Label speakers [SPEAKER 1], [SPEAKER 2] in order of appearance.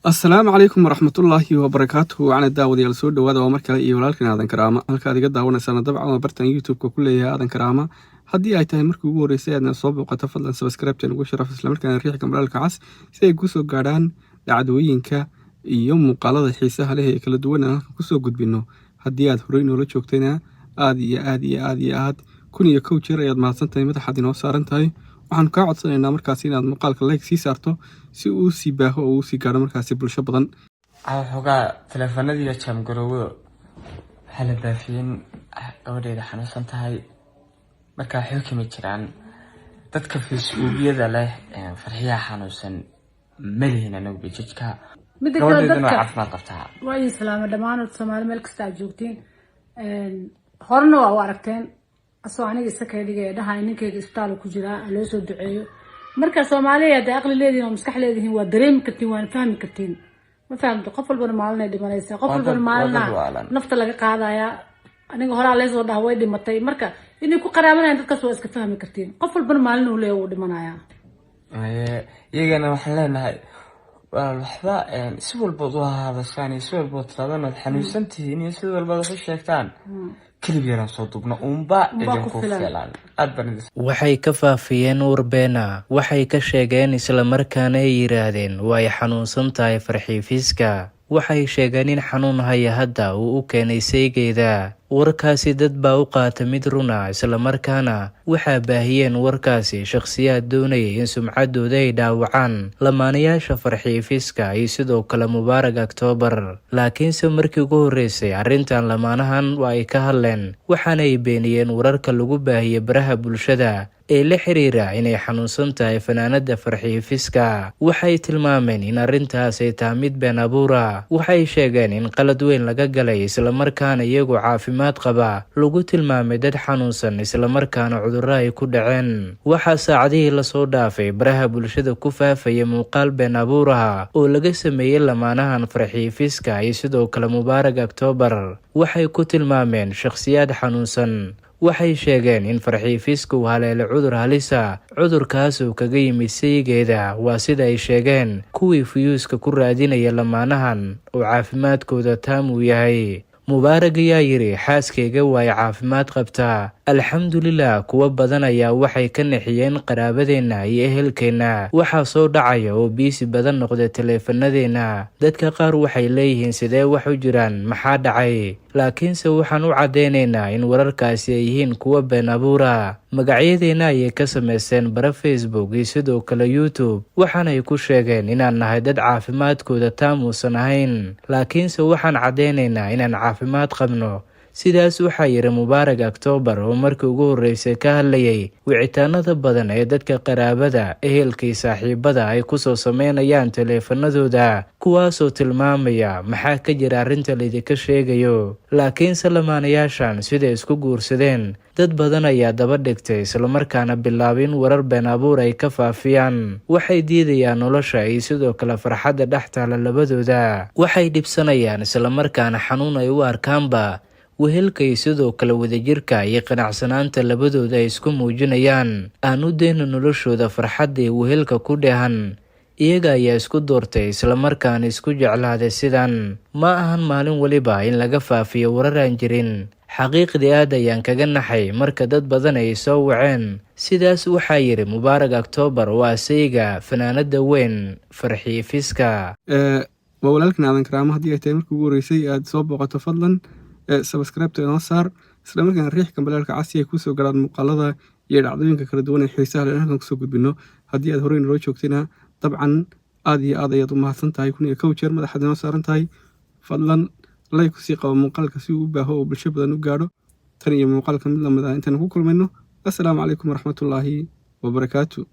[SPEAKER 1] Asalaamu calaykum waraxmatullaahi wabarakaatuhu. Wacna daawadayaal, soo dhawaada. Waa mar kale iyo walaalkan Aadan Karaama. Halkaad iga daawanaysaan dabcan waa bartan YouTube-ka ku leeyahay Aadan Karaama. Haddii ay tahay markii ugu horreysay aadna soo booqato, fadlan subscribe ugu sharaf, islamarkaana riix gambaleelka cas si ay kusoo gaadhaan dhacdooyinka iyo muuqaalada xiisaha leh ee kala duwan aan halkan kusoo gudbino. Haddii aad horey noola joogtayna, aad iyo aad iyo aad iyo aad 1001 jeer ayaad mahadsan tahay, madaxaad inoo saaran tahay. Waxaanu kaa codsanaynaa markaasi inaad muuqaalka like sii saarto si uu sii baaho oo uu sii gaadho markaasi bulsho badan.
[SPEAKER 2] Waxoogaa taleefanadii jaamgaroowo waxaa la baafiyey in gabadheeda xanuunsan tahay. Markaa waxba kama jiraan. Dadka Facebookyada leh Farxiyaha xanuunsan ma lihin anagu page-ka.
[SPEAKER 3] Midda kale,
[SPEAKER 2] gabadheeduna waa
[SPEAKER 3] dadka
[SPEAKER 2] caafimaad qabtaa.
[SPEAKER 3] Waa idin salaama dhammaanood. Soomaali meel kasta aad joogtiin, horena waa u aragteen asoo aniga isa kay dhigaya, dhahay ninkayga isbitaal ku jiraa, loo soo duceeyo. Marka Soomaaliya, hadday aqli leedihiin oo maskax leedihiin, waa dareemi kartiin, waana fahmi kartiin. Ma fahamto? Qof walbana maalinay dhimanaysaa, qof
[SPEAKER 2] Waa
[SPEAKER 3] walbana
[SPEAKER 2] waa
[SPEAKER 3] maalina
[SPEAKER 2] dad waalan.
[SPEAKER 3] nafta laga qaadayaa. Aniga horaa leesoo dhaha way dhimatay. Marka inay ku qaraabanayaan dadkaas waa iska fahmi kartiin. Qof walbana maalin uu leeya wuu dhimanayaa.
[SPEAKER 2] Iyagana waxaan leenahay, walaal, waxba si walbood u hadashaan iyo si walbood tiraadaan waad xanuunsan tihiin iyo si walbood wax u sheegtaan, kelib yaraan soo duubna uunba
[SPEAKER 3] Unbaa ku
[SPEAKER 2] idinku
[SPEAKER 3] filan.
[SPEAKER 2] filan. Aad baan idin
[SPEAKER 4] Waxay ka faafiyeen war beena. Waxay ka sheegeen islamarkaana ay yidhaahdeen way xanuunsan tahay Farxiya Fiska. Waxay sheegeen in xanuun haya hadda uu u keenay saygeeda. Warkaasi dad baa u qaata mid runa, islamarkaana waxaa baahiyeen warkaasi shakhsiyaad doonayay in sumcaddooda ay dhaawacaan lamaanayaasha Farxiya Fiska iyo sidoo kale Mubaarag Octoobar. Laakiinse markii ugu horreysay arrintan lamaanahan waa ay ka hadleen, waxaana ay beeniyeen wararka lagu baahiyey baraha bulshada ee la xiriira inay xanuunsan tahay fanaanada Farxiyo Fiska. Waxay tilmaameen in arrintaas ay tahay mid been abuura. Waxay sheegeen in qalad weyn laga galay, islamarkaana iyagu caafimaad qaba lagu tilmaamay dad xanuunsan, islamarkaana cudurro ay ku dhaceen. Waxaa saacadihii lasoo dhaafay baraha bulshada ku faafaya muuqaal been abuuraha oo laga sameeyey lamaanahan Farxiyo Fiska iyo sidoo kale Mubaarag Octoobar. Waxay ku tilmaameen shakhsiyaad xanuunsan. Waxay sheegeen in Farxiyo Fiska uu haleelay cudur halisa, cudurkaas uu kaga yimid sayigeeda. Waa sida ay sheegeen kuwii views-ka ku raadinaya lamaanahan oo caafimaadkooda taam uu yahay. Mubaarag ayaa yidhi: "Xaaskayga waay caafimaad qabtaa, alxamdulilah." Kuwo badan ayaa waxay ka nixiyeen qaraabadeenna iyo ehelkeenna. Waxaa soo dhacaya oo busy badan noqday taleefanadeenna. Dadka qaar waxay leeyihiin: "Sidee wax u jiraan? Maxaa dhacay?" Laakiinse waxaan u caddeynaynaa in wararkaasi ay yihiin kuwo been abuura. Magacyadeenna ayay ka samaysteen bara Facebook iyo sidoo kale YouTube, waxaanay ku sheegeen inaan nahay dad caafimaadkooda taam uusan ahayn, laakiinse waxaan caddeynaynaa inaan caafimaad qabno. Sidaas waxaa yidhi Mubaarag Octoobar oo markii ugu horreysay ka hadlayay wicitaanada badan ee dadka qaraabada, ehelkii, saaxiibada ay kusoo sameynayaan taleefanadooda, kuwaasoo tilmaamaya maxaa ka jira arrinta laydinka sheegayo. Laakiinse lamaanayaashan siday isku guursadeen dad badan ayaa daba dhigtay, islamarkaana bilaabay in warar been abuur ay ka faafiyaan. Waxay diidayaan nolosha iyo sidoo kale farxadda dhex taala labadooda. Waxay dhibsanayaan islamarkaana xanuun ay u arkaanba wehelka iyo sidoo kale wadajirka iyo qanacsanaanta labadooda ay isku muujinayaan. Aan u dayno noloshooda farxadda iyo wehelka ku dheehan. Iyaga ayaa isku doortay, islamarkaana isku jeclaaday. Sidan ma ahan maalin waliba in laga faafiyo warar aan jirin. Xaqiiqdii aad ayaan kaga naxay marka dad badan ay soo waceen. Sidaas waxaa yidhi Mubaarag Octoobar oo asayga fanaanada weyn Farxiye Fiska.
[SPEAKER 1] Waa walaalkan Aadan Karaamo. Haddii ay tahay markii ugu horreysay aad soo booqato, fadlan subscribe-ta inoo saar, isla markaana riix gambaleelka cas si ay kusoo galaan muuqaalada iyo dhacdooyinka kala duwan ee xiisaha leh halkan kusoo gudbino. Haddii aad horey naloo joogtayna, dabcan aad iyo aad ayaad u mahadsan tahay, 1001 jeer madaxaad inoo saaran tahay. Fadlan like kusii qabo muuqaalka si uu u baaho oo bulsho badan u gaadho. Tan iyo muuqaalka mid lamid ah intaan ku kulmayno, assalaamu calaykum waraxmatullaahi wabarakaatu.